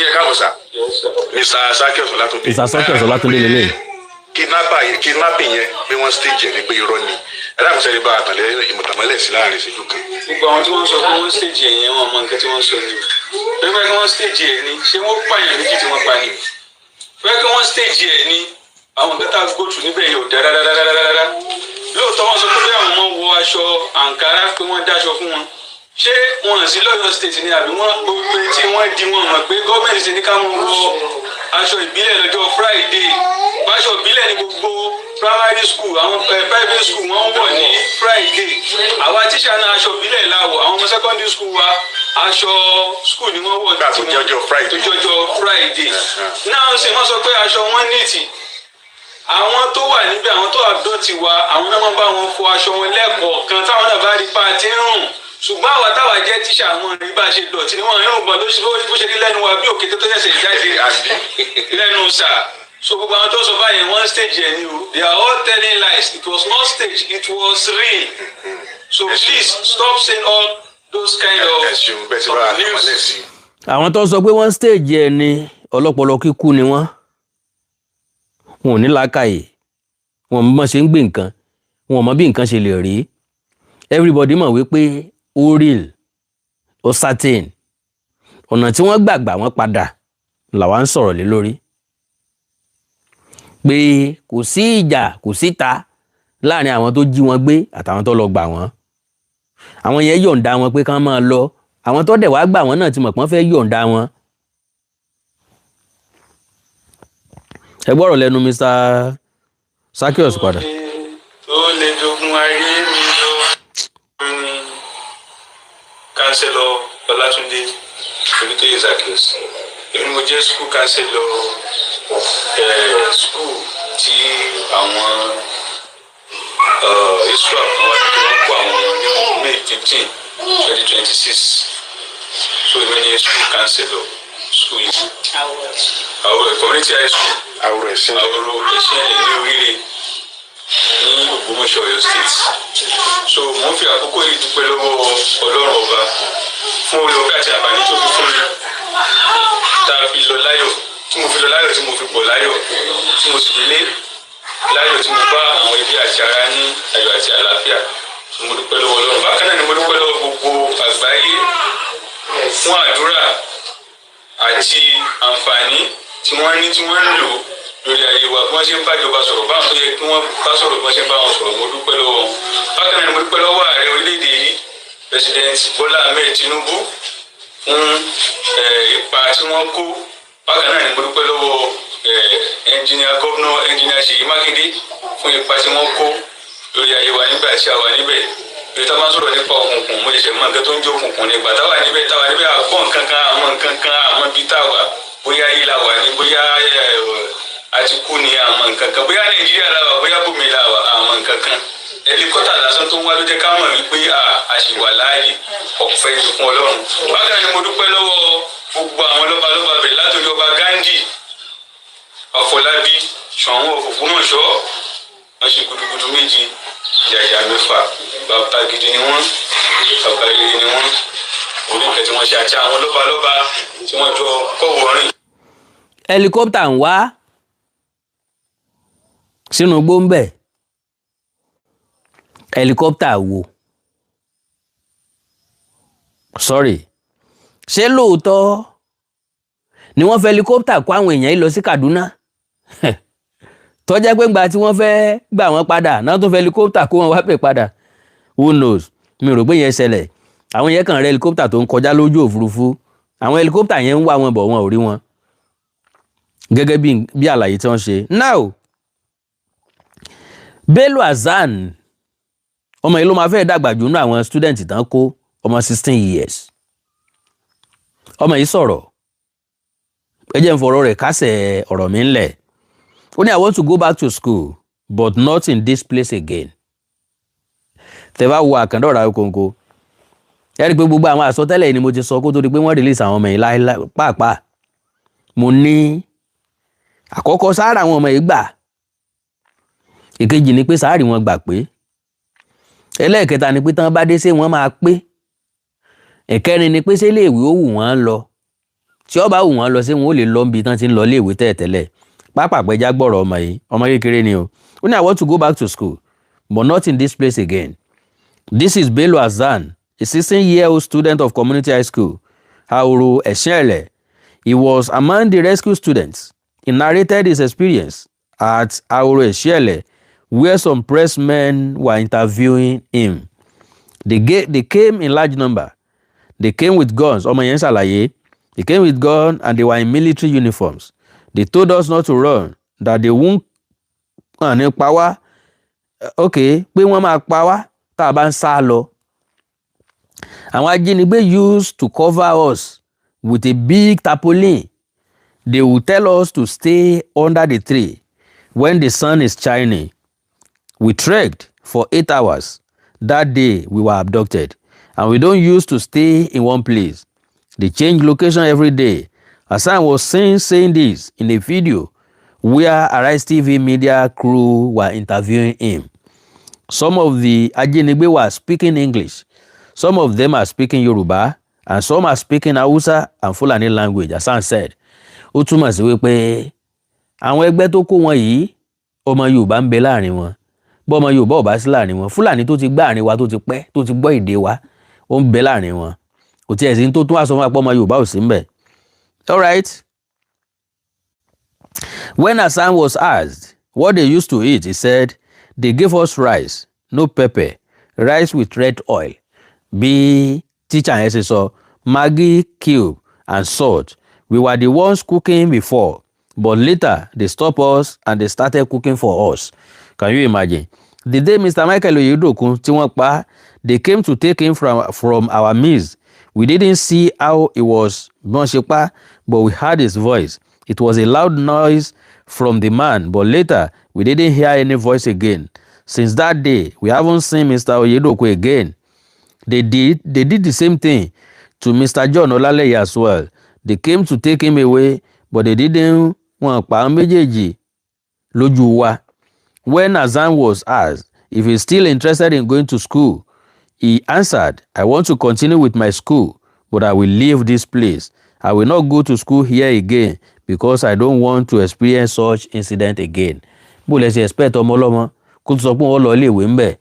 Speaker 5: Yẹ káàbọ̀ sá, Mr. Zaccheaus Ọlátúndé.
Speaker 1: Mr. Zaccheaus Ọlátúndé lélẹ̀.
Speaker 5: Kidnapper yẹn, kidnapping yẹn, pé wọ́n stage ẹ̀ ní pé irọ́ ni. Ẹ dákun, sẹ́ni bá àtàlẹ́ ìmọ̀tàmọ́lẹ̀ sí láàrin ìṣẹ́jú kan.
Speaker 6: Gbogbo àwọn tí wọ́n sọ pé wọ́n stage ẹ̀ yẹn, wọ́n mọ nǹkan tí wọ́n sọ ni o. Pé kí wọ́n stage ẹ̀ ni, ṣé wọ́n pààyàn méjì tí wọ́n pa ni? Pé kí wọ́n stage ẹ̀ ni, àwọn nǹkan tá a go through níbẹ̀ yóò dára rárá. Lóòótọ́, wọ́n sọ pé bí àwọn ọmọ wọ aṣọ àǹkárá, pé wọ́n dáṣọ fún wọn, ṣé wọn sí lọ́yọ̀ State ni àbí wọ́n gbogbo tí wọ́n di wọn mọ̀ pé gọ́ọ̀mẹ̀ntì ti ní ká wọn wọ aṣọ ìbílẹ̀ lọ́jọ́ Friday? Aṣọ ìbílẹ̀ ní gbogbo primary school, àwọn private school, wọ́n wọ̀ ní Friday. Àwa tíṣà náà, aṣọ ìbílẹ̀ la wọ̀. Àwọn ọmọ secondary school wa, aṣọ school ni wọ́n wọ̀.
Speaker 5: Nígbà tó jẹ́ ọjọ́ Friday.
Speaker 6: Tó jẹ́ ọjọ́ Friday náà sì, wọ́n sọ pé aṣọ wọn neat. Àwọn tó wà níbẹ̀, àwọn tó abduct wa, àwọn náà wọ́n bá wọn fọ aṣọ wọn lẹ́ẹ̀kọ̀ọ̀kan táwọn náà bá rí pa àti ń rùn. Ṣùgbọ́n àwa táwa jẹ́ tíṣà, àwọn rí bá ṣe dọ̀tí ni wọ́n ń rùn bọ̀ ló ṣe bó ṣe rí lẹ́nu wa bí òkété tó ṣẹ̀ṣẹ̀ jáde lẹ́nu sà. So gbogbo àwọn tó sọ báyìí, wọ́n stage ẹ̀ ni o. They are all telling lies. It was not staged, it was real. So please stop saying all those kind of
Speaker 5: Ẹ ṣeun bẹ́ẹ̀ tí bá àtàmọ́lẹ̀ sí.
Speaker 1: Àwọn tó sọ pé wọ́n stage ẹ̀ ni, ọlọ́pọlọ kíkú ni wọ́n. Wọn ò ní làákàyè, wọn ò mọ ṣe ń gbé nǹkan, wọn ò mọ bí nǹkan ṣe lè rí. Everybody mọ̀ wípé ó real, ó certain. Ọ̀nà tí wọ́n gbàgbà wọ́n padà làwa ń sọ̀rọ̀ lé lórí, pé kò sí ìjà, kò síta láàrin àwọn tó jí wọn gbé àtàwọn tó lọ gbà wọ́n. Àwọn yẹn yọ̀ǹda wọn pé kán máa lọ. Àwọn tó dẹ̀ wá gbà wọ́n náà ti mọ̀ pọ́n fẹ́ yọ̀ǹda wọn. Ẹ gbọ́rọ̀ lẹ́nu Mr. Zaccheaus padà.
Speaker 6: Tó lè jogun ayé mi lọ ní councillor Ọlátúndé Olùtóyè Zaccheaus. Èmi ni mo jẹ́ school councillor school tí àwọn ISWAP kan wá tó wọ́n kó àwọn ọmọ ní May 15, 2026. So èmi ni school councillor school yìí, àwọn community high school.
Speaker 5: Àwòrán ẹ̀sìn.
Speaker 6: Àwòrò Ẹ̀sìnlẹ̀ ní Oríire ní Ògbómọ̀ṣọ́, Ọ̀yọ́ State. So mò ń fi àkókò yìí dúpẹ́ lọ́wọ́ Ọlọ́run Ọba fún oore ọ̀fẹ́ àti àǹfààní tó fi fún mi tá a fi lọ láyọ̀, tí mo fi lọ láyọ̀, tí mo fi bọ̀ láyọ̀, tí mo sì délé láyọ̀, tí mo bá àwọn ẹbí àti ará ní ayọ̀ àti àlàáfíà. So mo dúpẹ́ lọ́wọ́ Ọlọ́run. Bákan náà ni mo dúpẹ́ lọ́wọ́ gbogbo àgbáyé fún àdúrà àti àǹfààní tí wọ́n ní, tí wọ́n ń lò lórí ayé wa, bí wọ́n ṣe ń bájọba sọ̀rọ̀, báwọn tó yẹ kí wọ́n bá sọ̀rọ̀, bí wọ́n ṣe ń bá wọn sọ̀rọ̀. Mo dúpẹ́ lọ́wọ́ wọn. Bákan náà ni mo dúpẹ́ lọ́wọ́ ààrẹ orílẹ̀-èdè yìí, President Bola Ahmed Tinubu, fún ipa tí wọ́n kó. Bákan náà ni mo dúpẹ́ lọ́wọ́ engineer, governor, Engineer Ṣèyí Mákindé fún ipa tí wọ́n kó lórí ayé wa nígbà tí a wà níbẹ̀. Bí tá a máa ń sọ̀rọ̀ nípa òkùnkùn, mo ṣẹ̀ṣẹ̀ mọ nǹkan tó ń jẹ́ òkùnkùn ní ìgbà táwa níbẹ̀. Àgbọ̀ nǹkan kan, àmọ́ nǹkan kan, àmọ́ bí táwa, bóyá ayé la wà ní, bóyá àti kú ni, àmọ́ nǹkan kan, bóyá Nàìjíríà la wà, bóyá bòmí la wà, àmọ́ nǹkan kan. Helicopter lásán tó ń wá ló jẹ́ ká mọ̀ wípé a sì wà láàyè. Ọ̀fẹ́ ni fún Ọlọ́run. Bákan ni mo dúpẹ́ lọ́wọ́ gbogbo àwọn lọ́balọ́ba bẹ̀rẹ̀ látòrí Ọba Ghandi Ọ̀fọlábí Ṣọ̀ún Ògbómọ̀ṣọ́. Wọ́n ṣe gudugudu méje yàyà mẹ́fà. Bàbá gidi ni wọ́n, bàbá rere ni wọ́n. Orí tí wọ́n ṣe àti àwọn lọ́balọ́ba tí wọ́n jọ kọ́wọ́ rìn.
Speaker 1: Helicopter ń wá sínú igbó ń bẹ̀. Helicopter wo? Sorry, ṣé lóòótọ́ ni wọ́n fẹ́ helicopter kó àwọn èèyàn yìí lọ sí Kaduna, tó jẹ́ pé ńgbà tí wọ́n fẹ́ gbà wọ́n padà náà tó fẹ́ helicopter kó wọn wá pè padà? Who knows? Mi rò pé yẹn ṣẹlẹ̀. Àwọn yẹn kàn rẹ helicopter tó ń kọjá lójú òfurufú. Àwọn helicopter yẹn ń wá wọn bọ̀, wọn ò rí wọn, gẹ́gẹ́ bí àlàyé tí wọ́n ṣe. Now, Bello Hasan, ọmọ yìí ló máa fẹ́ dàgbà jù nínú àwọn student tán kó, ọmọ 16 years. Ọmọ yìí sọ̀rọ̀. Ẹ jẹ́ n fọ̀rọ̀ rẹ̀ kásẹ̀ ọ̀rọ̀ mi ńlẹ̀. Ó ní, "I want to go back to school, but not in this place again." Tẹ́ bá wo àkàndọ̀rà kòǹkò, ẹ rí i pé gbogbo àwọn àsọtẹ́lẹ̀ ni mo ti sọ kó tó di pé wọ́n release àwọn ọmọ yìí láéláé. Pàápàá mo ní àkọ́kọ́ sáárà àwọn ọmọ yìí gbà, ìkejì ni pé sáárì wọn gbà pé, ẹlẹ́ẹ̀kẹta ni pé tán bá dé, ṣé wọ́n máa pé, ẹ̀kẹrin ni pé ṣé iléèwé ó wù wọ́n lọ, tí ó bá wù wọ́n lọ, ṣé wọn ó lè lọ níbi tán ti ń lọ iléèwé tẹ́lẹ̀tẹ́lẹ̀? Pápápẹ́já gbọ́rọ̀ ọmọ yìí. Ọmọ kékeré ni o. Ó ní, "I want to go back to school, but not in this place again." This is Bello Hasan, a 16-year-old student of Community High School, Ahoro Esinele. He was among the rescue students. He narrated his experience at Ahoro Esinele, where some pressmen were interviewing him. They came in large number. They came with guns." Ọmọ yẹn ṣàlàyé. "They came with guns and they were in military uniforms. They told us not to run, that they won't hàn ní pa wá." Ok, pé wọ́n máa pa wá tá a bá ń sá lọ. "Àwọn ajínigbé used to cover us with a big tarpaulin. They will tell us to stay under the tree when the sun is shining. We trekked for 8 hours that day we were abducted, and we don't used to stay in one place. They change location every day." Hassan was seen saying this in a video where Arise TV media crew were interviewing him. Some of the Ajínigbé were speaking English. Some of them are speaking Yoruba and some are speaking Hausa and Fulani language, Hassan said. Ó túmọ̀ sí wípé àwọn ẹgbẹ́ tó kó wọn yìí, ọmọ Yorùbá ń bẹ láàrin wọn. Bọ́ ọmọ Yorùbá ò bá sí láàrin wọn, Fúlàní tó ti gbá àárín wa, tó ti pẹ́, tó ti gbọ́ èdè wa, ó ń bẹ láàrin wọn. Kò tiẹ̀ sí tó tún wá sọ fún wa pé ọmọ Yorùbá ò sí ń bẹ̀. All right. When Hassan was asked what they used to eat, he said, "They gave us rice, no pepper, rice with red oil." Bí teacher yẹn ṣe sọ, "Maggi cube and salt. We were the ones cooking before, but later they stopped us and they started cooking for us." Can you imagine? The day Mr. Michael Oyedokun tí wọ́n pa, they came to take him from our midst. We didn't see how he was, bí wọ́n ṣe pa, but we heard his voice. It was a loud noise from the man, but later we didn't hear any voice again. Since that day, we haven't seen Mr. Oyedokun again. They did the same thing to Mr. John Olaleye as well. They came to take him away, but they didn't. Wọn pa àwọn méjèèjì lójú wa. When Hassan was asked if he's still interested in going to school, he answered, "I want to continue with my school, but I will leave this place. I will not go to school here again because I don't want to experience such incident again." Bó lẹ ṣe expect ọmọ ọlọ́mọ kó tó sọ pé wọ́n lọ iléèwé ń bẹ̀?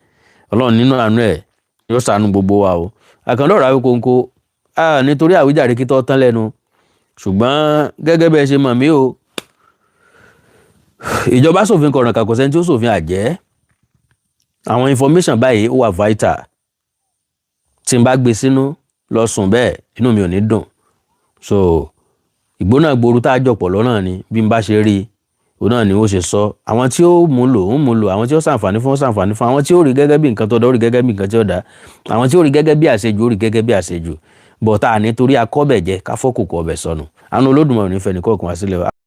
Speaker 1: Ọlọ́run nínú àánú ẹ̀ yóò ṣàánú gbogbo wa o. Àkàndá ọ̀rọ̀ Awíkonko, nítorí àwíjàre kí tó tán lẹ́nu, ṣùgbọ́n gẹ́gẹ́ bẹ́ẹ̀ ṣe mọ̀ mí o, ìjọba ṣòfin kọ̀ọ̀ràn kò sẹ́ni tí ó ṣòfin àjẹ́. Àwọn information báyìí, ó wà vital. Tí n bá gbé sínú lọ sùn bẹ́ẹ̀, inú mi ò ní dùn. So ìgbóná gbooru tá a jọpọ̀ lọ́nà ni bí n bá ṣe rí i. Òun náà ni ó ṣe sọ, àwọn tí ó mú lò ń mú lò, àwọn tí ó ṣàǹfààní fún ó ṣàǹfààní fún, àwọn tí ó rí gẹ́gẹ́ bí nǹkan tó dá ó rí gẹ́gẹ́ bí nǹkan tí ó dá, àwọn tí ó rí gẹ́gẹ́ bí àṣejù ó rí gẹ́gẹ́ bí àṣejù. Bọ̀tá nítorí akọ́bẹ̀jẹ káfọ́kùkù ọbẹ̀ sọnù. Àánú Olódùmarè nífẹ̀ẹ́ nìkọ̀ọ̀kan wá sílẹ̀.